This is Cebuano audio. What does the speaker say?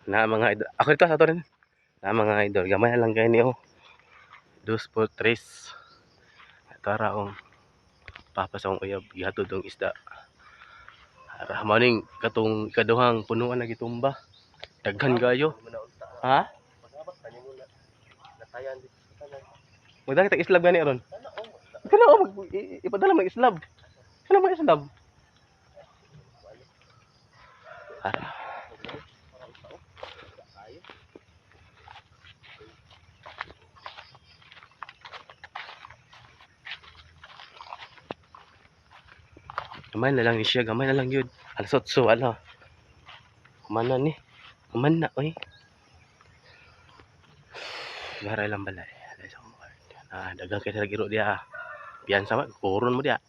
Na mga idol. Ako dito sa ato rin. Na mga idol, gamay na lang kayo niyo. Dos por tres. Tara akong papa sa akong uyab gihatod og isda. Ara maning katong ikaduhang punuan na gitumba. Daghan kayo. Ha? Natayan dito sa tanan. Magdala kita islab gani ron. Sana oh. Kana oh, ipadala mag islab. Kana mag islab. Ara. Gamay na lang ni siya, gamay na lang yun. Alas 8, ala. Human na ni. Human na, oy. Gara lang balay. Alay sa kumukha. Ah, dagang kay sa giro diya. Ah. Piyansa man, kuron mo diya.